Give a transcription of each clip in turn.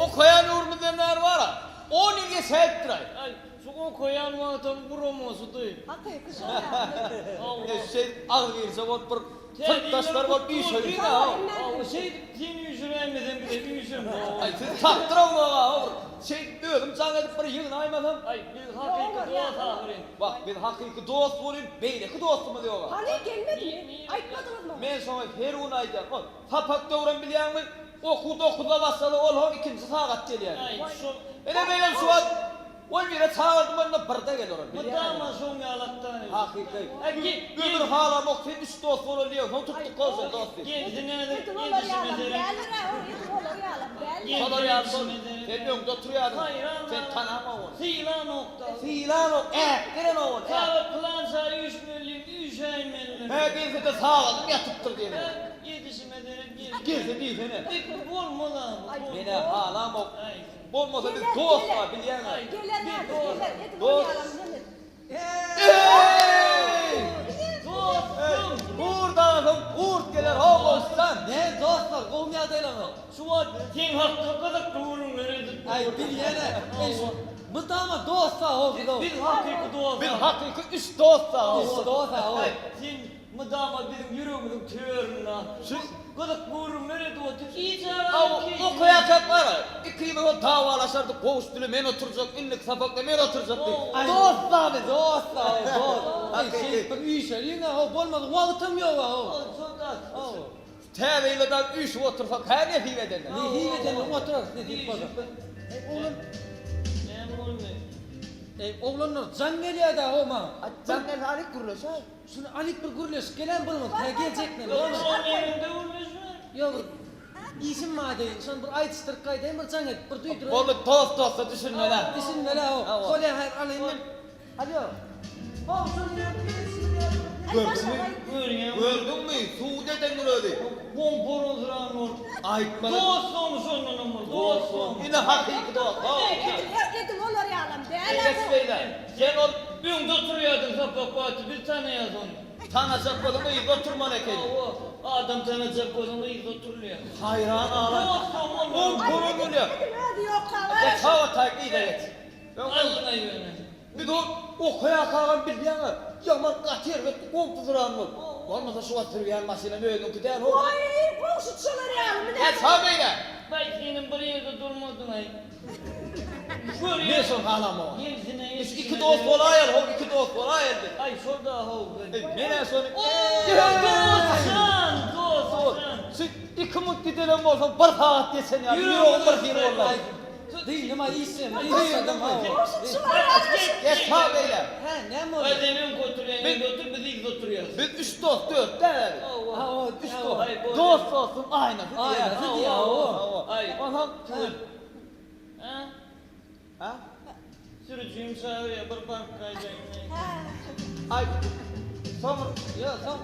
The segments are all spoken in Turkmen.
Okaýan öwrümizden bäri bar-a, on ýyl geçäýipdir-aý. Aý, şu okaýan wagtam guramaçydy. Hakyky şol ýaly. Hawa. E, şeýdip agzybirje bolup bir synpdaşlar bolup üýşeliň-ä. Hawa, şeýdip sen üýşüräýmeseň bize üýşemzok. Aý, siz tapdyraňzog-a, bir şeýdip özüm jaň edip bir ýygnaýmasam. Aý, biz hakyky dost ahyryn. Wah, biz hakyky dost welin, beýleki dostumyz ýog-a. Hany, gelmedimi? Aýtmadyňyzmy? Men şoňa her gün aýdýan. Ol, sapak döwrem bilýäňmi, okuw dokuzda başlasa, ol hon ikinji sagat gelýär. Aý, şol. Ine, menem şu wagt on bire çagyrdym, onda birde geler ol, bilýäňmi? Mydama şoň ýalakdan. Hakyky. Aý, ge. Ömür halamok, sen üç dost bolaly diýeň, soň tutduk goşa dost diýip. Gelsin häzir, Edil olar gelişime ýalam seret. däldir-ä, o edil olar ýalam däldir. Şolar ýaly bol. Sen öňde oturýardyň. Haýran Sen tanamok ony. Sylanok-da. Sylanok, äkdirenok ony. Sagat pylança üýşmeliyim, üýşäýmelidir. Hä, gelse-de sagadym ýatypdyr diýene. Hä, ýetişime derek gelsin. Gelse diýsene. Dik bolmaz-a bu. Men-ä halamok. Aý. Bolmasa biz dost-a, bilýäň-ä. Geler, geler, geler. Edil Dost. ol ýalam heniz. Eý! Dostum! Gurt agasoň gurt geler, ho goşjan! Näme dostlar, gowumy ýagdaýlaryňyz? Şu wagt seň hakda gyzykly gürrüňler edip Aý, bilýän-ä. Eý, şu mydama dost-a ho biz-ow. Biz hakyky dost. Biz hakyky üç dost-a ho. Üç dost-a ho. Sen Mydama biziň ýüregimiziň töründe. Şu gyzyk gürrüňler edip otyr. Hiç Aw, okaýarkak bar-a, ikimiz ol dawalaşardyk, goş dili men oturjak, indiki sapakda men oturjak diýip. Dost-a biz, dost-a, dost. Eý, şeýdip bir üýşeliň-ä, how, bolmasa wagtam ýog-a, how. How. Täze ýyla dagy üýşüp otursak, hä nesip edende. Nesip edende oturarys, nesip bolsa. Eý, oglan. Näme boldy? Eý, oglanlar, jaň gelýä-dä, how, maňa. Jaň gelse alyp gürleşäý. Şuny alyp bir gürleşip gelen bolmaz, tä geljekmen, bolmaz. Şoň elinde gürleşme. Ýok, bir işim bar deýin, şony bir aýdyşdyryp gaýdaýyn, bir jaň edip, bir duýduraýyn. Boldy, dost dosta düşünmeli. Düşünmeli, hawa. Bolýa, häzir alaýyn men. Alýo. Hawa, şony ýa-da gelişini ýa-da. Gördüňmi? Görýäňmi? Gördüňmi? Sud edendir özi. Goňporazran bolup. Aýtmaly. Dost bolmuş ondanam bol, dost bolmuş. Ine hakyky dost, hawa. Edil olar ýalam däl-ä Geç bu. beýle. Sen ol öňde oturýardyň sapak wagty biz tanaýas ony. Tanajak bolsaň yzda oturmaly ekeni. Hawa, adam tanajak bolsaň yzda oturylýar. Haýran galan. Dostam ol. Oň gören bolýar. Edil özi ýok-a. Geç hawa taýyp yza geç. Aldyňa ýöne. Biz ol okaýarkagam bilýäňä, ýaman gaty erbet gowpuzran bolup. Bolmasa şu wagt sürýän maşynam özüňki däl how. Waý, Gowşut şolar ýalymy näme? Geç ha beýle. Baý senem bir ýerde durmadyň-aý. Men şony halamok. Gelsene Biz iki dost bolaýaly how, iki dost bolaýaly biz. Aý şo-da how. Eý, men-ä şony. Dost jan, dost jan. Şu iki munt gidenem bolsaň bir sagat geçen ýaly ýüregim bir hili boldy. Dyndyma işim, dyndyma how. Gowşut şular ýaly. Geç ha beýle. Hä, näme boldy? Aý sen öňki oturýan ýerde otur, biz yzda oturýas. Biz üç dost, dört däl. Hawa, Üç dost. Dost dostuň aýnasy diýýär. Aýnasy diýýär, hawa. Aý. Onsoň Hä? Hä? Sürüjim çagyrýar, bir baryp gaýdaýyn. Hä. Aý, soň, Ýok, soň.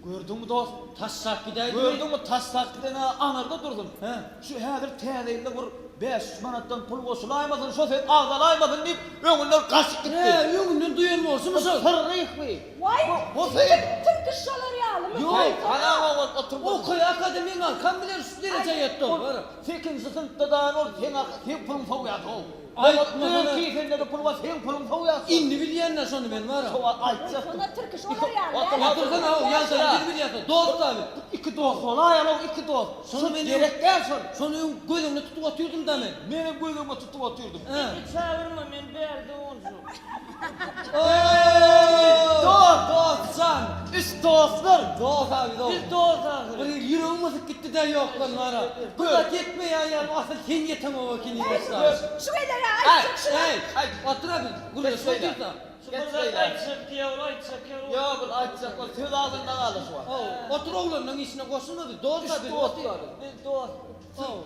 Gördüňmi dost? Taşlap gidäýdimi? Gördüňmi, taşlap giden-ä aňyrda dursun. Hä. Şu häzir täze ýylda bir 500 manatdan pul goşulaýmasyn, şo söz agzalaýmasyn diýip, öňünden gaçyp gitdi. Hä, öňünden duýan bolşumy şol? Syrryhmy? Waý, Bu sen. Tirkiş şolar ýalymy? Ýok. Anam ogul otur. Okaýarka-da meň arkam bilen şu derejä ýetdi ol. Ol sekizinji synpda dagy ol seň arka, seň puluň sowýardy how. Aýtmasana. Öz kisende-de pul bar, seň puluň sowýar. Indi bilýän-dä şony men bar-a. Şo wagt aýtjakdym. Şonda tirkiş olar ýaly Otur, däl. Otursana how, ýagdaýyny biz bilýäs-ä. Dost abi. Iki dost bolaýaly-ow, iki dost. Şony men Gerek däl şol. Şony öň göz öňünde tutup otyrdym-da men. Menem göz öňüme tutup otyrdym. Hä. Meni çagyrma, men bärde onjuk. Dost! Dost jan! Üç dostlar! Dost abi dost. Biz dost ahyry. Bir ýüregim gysyp gitdi-dä ýokdan wara. Bu zat ýetmeýän ýaly asyl sen ýeteňok ekeni ýaşlar. Şu gezeg-ä aýtjak şu. Eý, otur abi, gürleşip otyrsa. Şu bir zat aýtjak diýýär, ol aýtjak ýaly. Ýok, ol aýtjak ol söz agzynda galdy şu wagt. Haw, otur oglanlaň işine goşulma biz dost abi. Üç dost bar. Biz dost.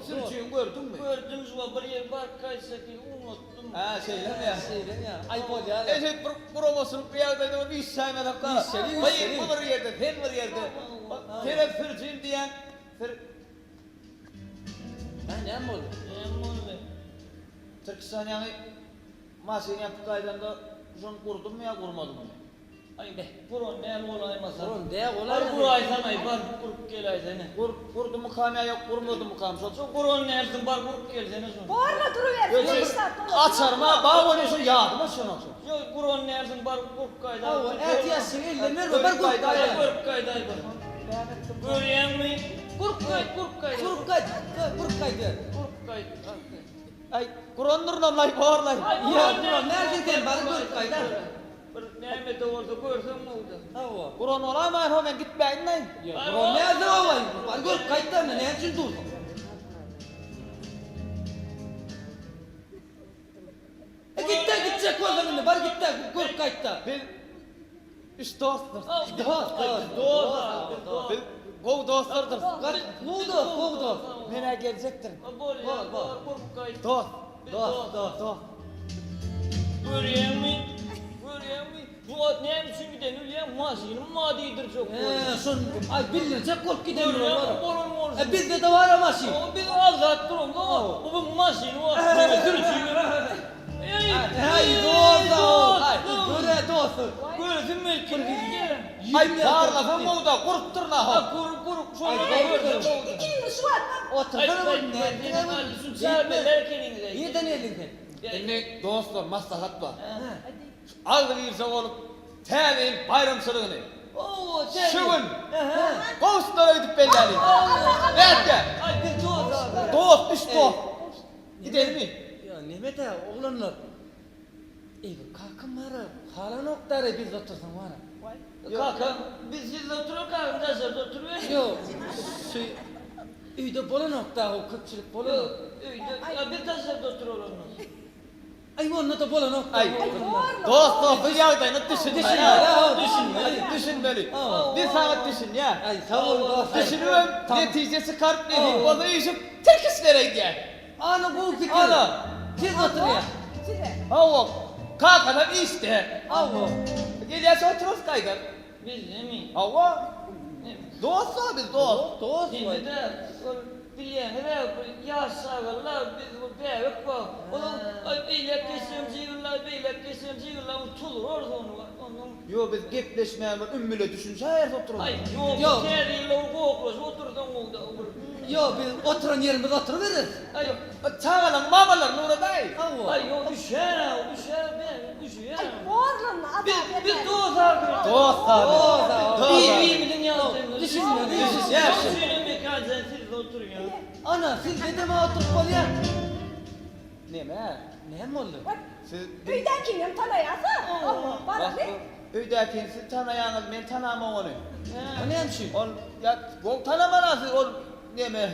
Sürüjiňi gördüňmi? Gördüm şu wagt bir ýer baryp gaýtjak diýip unutdym. Hä, şeýlemi ýa? Şeýlemi ýa? Aý bolýar. Eşek bir guramaçylyk bir ýagdaýda bir işşäýmezek gara. Işşeli, Bir işşeli. bu bir ýerde, sen bir ýerde. Senem sürüjim diýýäň. Sür. Hä, näme boldy? Näme boldy? Türküstan ýaňy maşyn ýapyp gaýdanda şony gurdummy ýa gurmadymmy? Aý beh, guran däl bolaýmasa. Guran däl Bar bolaýmasa. guraýsanaý, bar gurup geläýsene. Gur, gurdumykam ýa ýok, gurmadymykam şol. Şo guran dälsiň, bar gurup gelsene şony. Borla durubersin, hiç zat bolmaz. Açarma, bar bolýa şo ýadyma şonok şo. Ýok, guran dälsiň, bar gurup gaýdaý. Hawa, ätiýaçlygy elden berme, bar gurup gaýdaý. Gurup gaýdaý bar. Görýäňmi? Gurup gaýt, gurup gaýt. Gurup gaýt, gurup gaýt. Gurup gaýt. Aý, gurandyrynam-laý, borlaý. Ýok, guran dälsiň sen, bar gurup gaýt-a. Bir näme-de bolsa görseň gowuda. Hawa. Guran bolaýmaýyn ho men gitmäýin-laý. Ýok, guran dälsiň hawa, bar görüp gaýt-da, onda näme üçin dursuň? E git-de, gitjek bolsaň indi, bar git-de, görüp gaýt-da. Biz üç dostdurys. Dost, dost. Dost, Biz gowy dostlardyrys. Gowy dost, gowy dost. Men-ä geljekdirin. Bolýar, bar, görüp gaýt. Dost. Dost, dost. Dost. Görýäňmi? Görýäňmi? Bu wagt näme üçin giden bilýäňmi? Maşynym bar diýdirjek bolýar. He, şol aý bildirjek bolup giden Görýäňmi, bolan bolsun. E bizde-de bar-a maşyn. O biz azat duramda bu bu maşyny bar. Muňa sürüji gerek. Eý, Eý, dost, aý, göre dost. Görsün belki. Aý barlasam gowuda gurupdyr na-how. Ha, gurup, gurup, şony görsün gowuda. Ikiňiz şu wagt bak. Otursana bir nätdiň-ä bu? Nirden geldiň sen? Indi dostlar maslahat bar. Şu agzybirje bolup Täze ýyl baýramçylygyny şu gün gowusyndan öýdüp belläliň. Nätge? Dost, üç dost. Gidelimi? Ýa neme-dä oglanlar. Eý bir kakam bar-a, halanok-da-reý bizde otursaň bar-a. Kakam, biz sizde oturar, kakam daşarda oturybersin. Ýok, şu öýde bolanok-da, o köpçülik bolanok. Öýde, ýa biz daşarda oturaly onda. Aý onda-da bolanok. Aý, dost dostuň ýagdaýyna düşünmeli. Düşünmeli. Düşünmeli. Biz saňa düşünýäs. Aý, sag bol dost. Düşünibem netije çykaryp nesip bolsa üýşüp tirkişlere gidýäs. Ana gowy pikir. Ana. Tiz oturýa. Size. Hawa. Kakasam işde. Hawa. Gelýäs oturarys gaýdar. Bizdemi? Hawa. Dost-a biz dost. Dost. Indi-de ol bilýäňiz-ä bu ýaş çagalar biz bu bäbek bar. Onuň aý beýläk geçsem jygyllaý, beýläk geçsem jygyllaý ol tuzlar ony onuň. Ýok biz gepleşmän bir ümmüle düşünşäýeris oturyp. Aý ýok Ýok. täze ýylda bir goklaşyp otursaň gowy-da bir. Ýok biz oturan ýerimizde oturyberis. Aý Çagalaryň mamalaryny ugradaý. Hawa. Aý ýok üşär-ä üşär bäbek üşüýär. Aý borla azap Biz biz etmäň. dost ahyry. Dost abi. Dost abi. Dost. Bir-birimiziň ýagdaýymyzy Düşünmeli. Düşünýäs. Şoň üçinem Mekan jan sizde oturýar. Ana sizde-de oturyp bolýar. Neme? Näme boldy? Siz Öýdäkini hem tanaýarsa, Allah, baraly. Öýdäkini siz tanaýaňyz, men tanamok ony. O näme üçin? Ol ýa gowy tanamana siz ol neme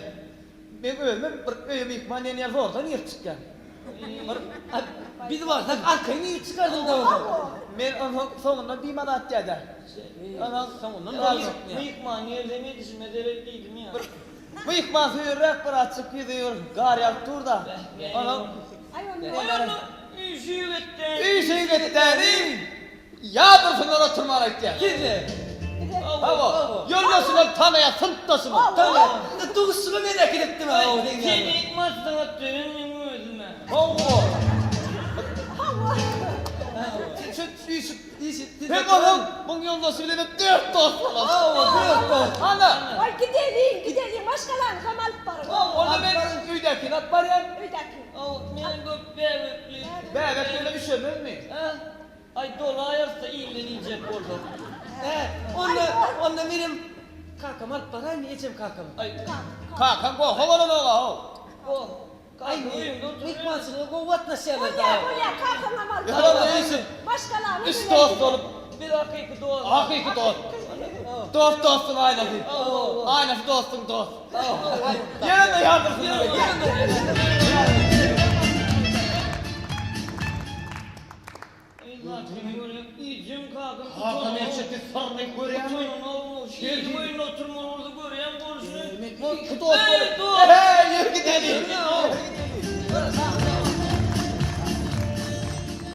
Men özümem bir öýe myhman diýen ýaly zordan girip çykýan. Bir Biz barsak arkaýyn girip çykardyň da onsoň. Men onsoň soňundan bimaza atýada. Onsoň Soňundan Myhman gelse ýetişmez gerek diýdim ýa. Bir myhman söýerräk bir açyk ýüzi bir gar ýagyp dur-da. Onsoň Aý onda. Aý onda üýşüp etdäni. Üýşüp etdäni ýadyrsynlar oturman aýtýar. Size. Hawa. Ýoldaşynam tanaýar, synpdaşynam. Tanaýar. Duşuşyga men äkidipdim ha o deň ýaly. Seni maslahat beren meň özüm-ä. Hawa. Hawa. Şu üýşüp Üýşüp. Hem onuň muň ýoldaşy bilenem dört dost bolar. Hawa, dört dost. Ana. Waý gideliň, gideliň, maşgalaňyzam alyp baryň. Onda men öýdäkini alyp barýan. Öýdäkini. Hawa, men köp bäbekli. Bäbek bilen üşemezmi? Hä? Aý dolaýarys-da ilden iýjek bolsak. Hä, onda, onda menem kakamy alyp baraýynmy, ejem kakamy? Aý, Kakaň goha bolanok-a, how. goh. Aý, Kakaň öýüňde oturyp. myhmançylyga gowy gatnaşýarlar Bolýar, dagy. bolýar, kakaňam alyp Ýa, baryň. üç, Maşgalany üç bilen dost gidelim. bolup. Biz hakyky dost. Hakyky dost. Dost dostuň aýnasy. Aýnasy dostuň dost. Ýene-de ýandyrsynlar. Kakam erçekde syrny görýäňmi?